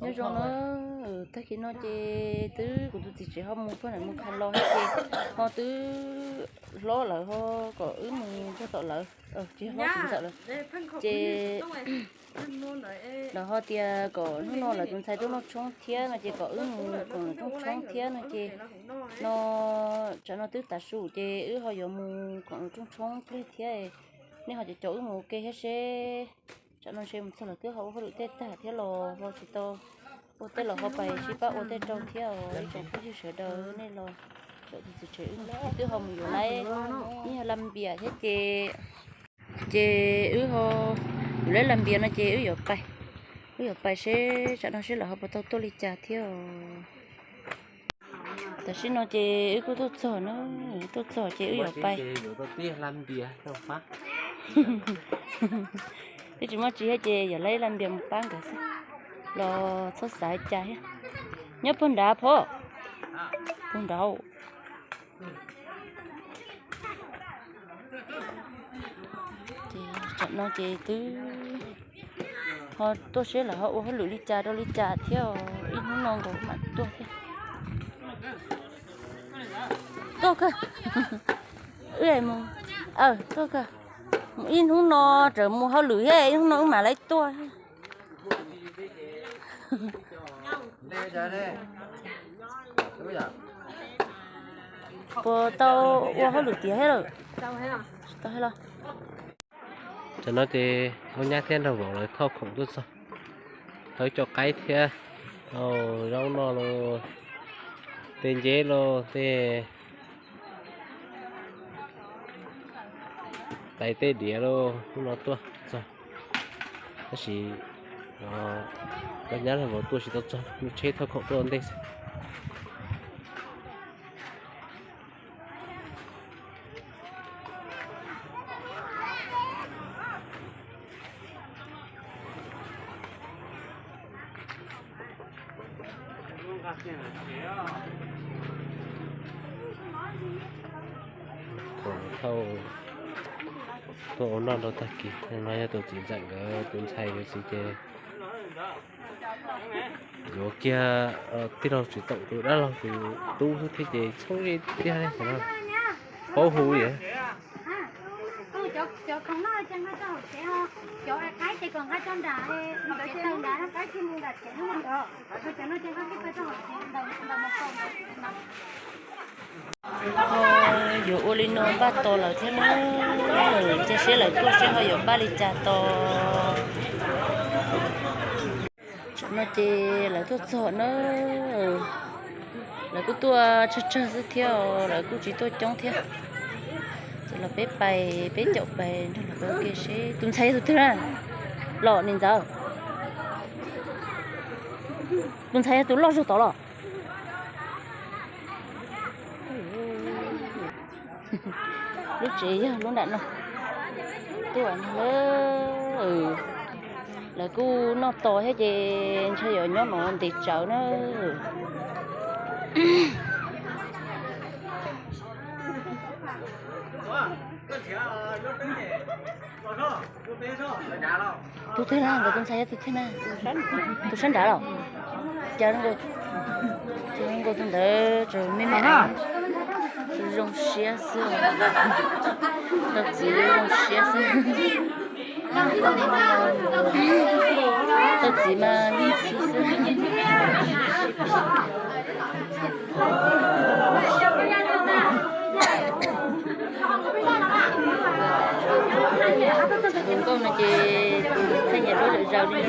Nyob zoo na, tag kis no ces twb kuv tus txiv tsev ho mus pog ntawd mus khaws los thiab ces ho twb hlob lawv ho kom wb mus nrog tom lawv, tsis hlob tsis ntxawm lawm. Ces lawv ho tias kom hnub no lawv tus ntxhais tuaj noj tshoob thiab no ces kom wb mus koom rooj tshoob thiab no ces no tsam no twb tav su ces wb ho yuav mus koom rooj tshoob pliag thiab. Nej ho cov cov wb mus ua ke thiab seb tsam no ntshe mus txog lawv twb ho ua hauj lwm tej tag thiab los ho tsis tau ua tej los ho pais sib pab ua tej rau thiab os ib tsoom phooj ywg sawv daws. Nej los tsoom tus txiv tsev wb twb ho mus yuav lab, ib yog lab npias thiab ces, ces wb ho yuav lab lab npias no ces wb yuav pais, wb yuav pais seb tsam no seb lawv ho puas tau tuaj li cas thiab os. Tam sim no ces wb kuj tuaj txog na, tuaj txog ces wb yuav pais. Wb tsis muaj tsi thiab ces yuav lab lab npias mus pab nkawd xwb, los txhob xav cas thiab. Nyob puag nrad phauj, puag nrad. Ces tsam no ces twb ho tuaj seb lawv ho ua hauj lwm li cas rau li cas thiab, ib hnub no nkaus mam tuaj thiab. Tuaj kawg, wb mus, tuaj kawg, ib hnub no raws mus hauj lwm thiab ib hnub no wb mam li tuaj. Puas tau ua hauj lwm tiav thiab lawm? Tau thiab los? Tam no ces Nkauj Nyab thiab Nraug Vauv lawv thauj khoom tuaj txog, tau ib co qaib thiab, tau zaub noj los, tej nceb los, tej tais tej diav los hnub no tuaj txog. Tab sis Nkauj Nyab Nraug Vauv tuaj tsis tau txog, nws tsheb thauj khoom tuaj ua ntej xwb. Tuaj ua noj rau tag kis no yog tus txiv ntxawm nkawd tus ntxhais yuav txiv ces yuav kiag tij laug Tsis Toom tus dab laug tus tub xwb thiab ces txhob ze tiag li no. Paub hu li. Yuav ua li no npaj tos lawm thiab na, cia siab lawv tuaj seb ho yuav npaj li cas tos. Tam no ces lawv tuaj txog na, lawv kuj tuaj tsawg tsawg xwb thiab, lawv kuj tsis tuaj coob thiab. Ces los peb pais, peb caum pais nrog lawv ua ke seb tus ntxhais yog tus twg na. Los niam ntxawm, tus ntxhais yog tus loj zog tod los? Lub tsev yog lub nram no. Tuaj no, lawv kuj noj tos thiab ces ntshe yuav nyob no ntev tsawv na. Tus twg na, nkawd tus ntxhais yog tus twg na? Tus sab nrad los? Cas zoo nkaus tus ntawd tseem me me, zoo siab xwb. Tau txiv zoo siab xwb. Tau txiv mas yeej txi xwb. Tus nkauj no ces tej niag lub zam zaws li.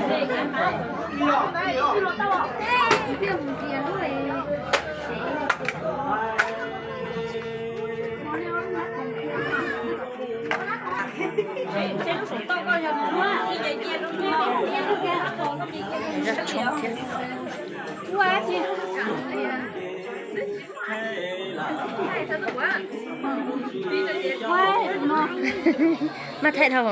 Zaj tshoob thiab. Maj thaij dhau.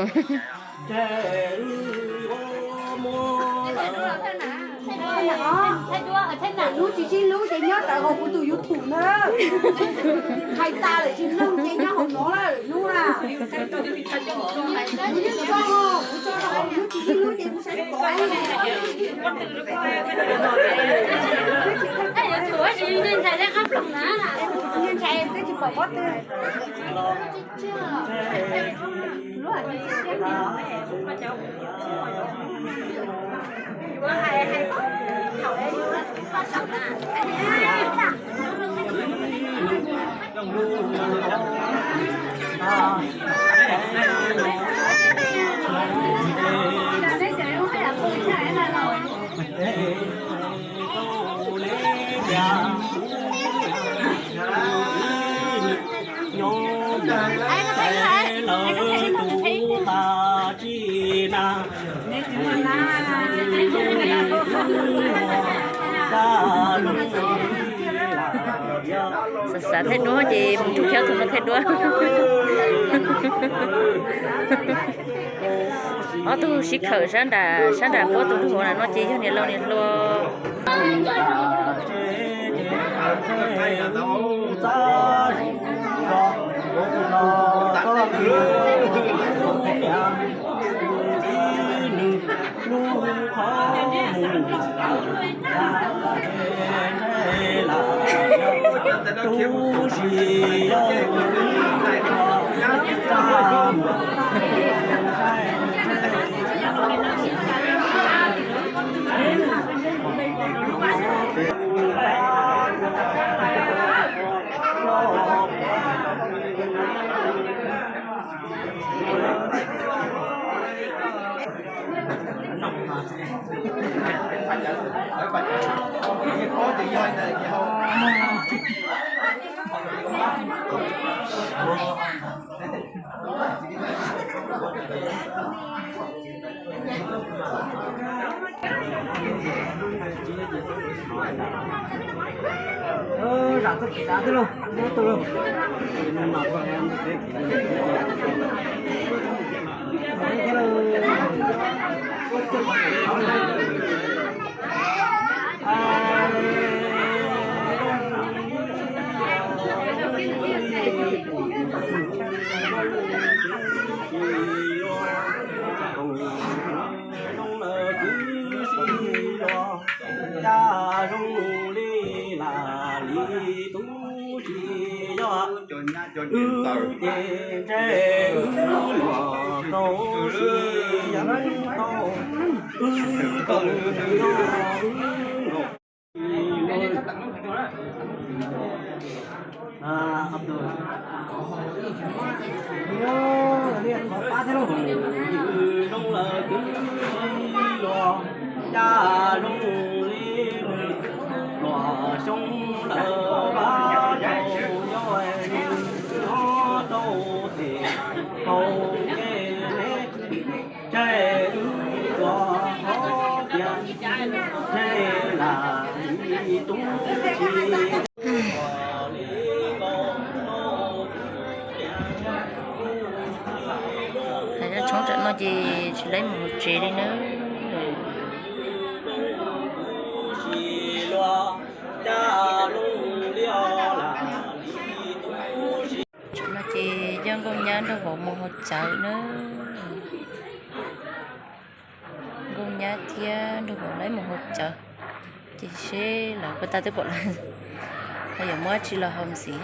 Hnub tsis sib hlub ces nyob rawv hauv kuv tus YouTube na. Hais tas lawm tsis mloog ces nyob hauv no lawm hnub na. Kuv tso, kuv tso rau hauv, hnub tsis sib hlub ces kuv saib pom. Ntshai twb tsis pom pob tw. Xav xav thaij duab ces mus nrug Khiab tus no thaij duab. Ob tug sib khawm sab nram, sab nram puab tus nraug hauv na no ces yog niam laus niam hluas. Hais zaj tshoob tam no ces tsis laib mus tsev li nawb. Tam no ces yog Nkauj Nyab nrog Vauv mus haus cawv nawb. Nkauj Nyab thiab nrog Vauv laib mus haus cawv, ces seb lawv puas tau twb pom lawv, ho yuav muab dab tsi los haus ntxiv.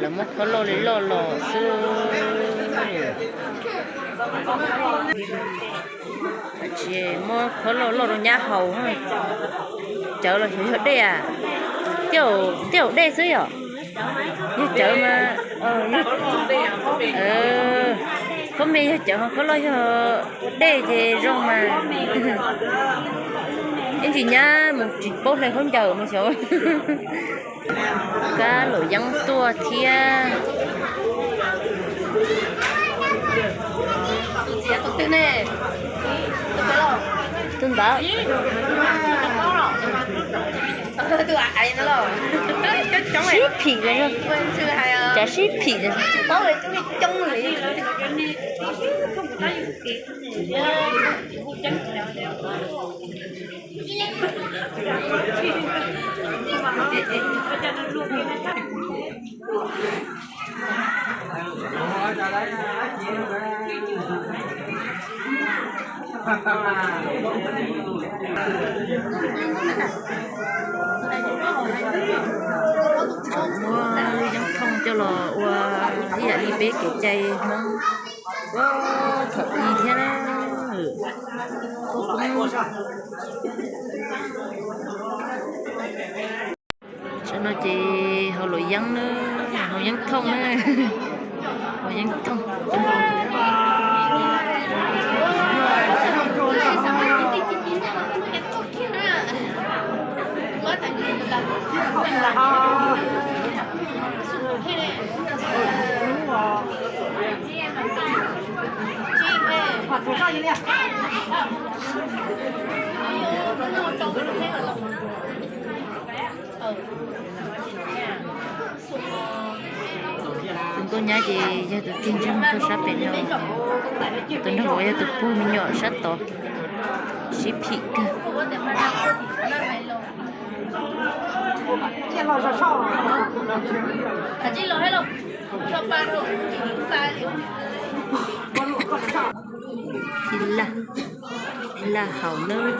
Lawv muab khaub loj li loj los xwb. Tsis muab khaub loj loj rau nyab haus. Cawv los xyov yog dej a? Tej zaum dej xwb yom? Yog cawv mas, khaub me yog cawv, ho khaub loj yog dej ces zoo mas. Ib ntsis nyab mus tsis paub hle khaub ncaws no xyov. Kab luam yeeb tuaj thiab. Sib phim, cas sib phim, tsis paub li, coob li coob li. Muab lub yeeb thooj coj los ua ib yam li peb kev cai Hmoob, ua thaum i thiab na. Tsam no ces haus luam yeeb na, haus yeeb thooj na, haus yeeb thooj. Tus nkauj nyab ces yog tus tig ntsej muag tuaj sab pem no, tus nraug vauv yog tus pug me nyuam sab tod, sib phim kawg. Ib laj, ib laj haus nawb.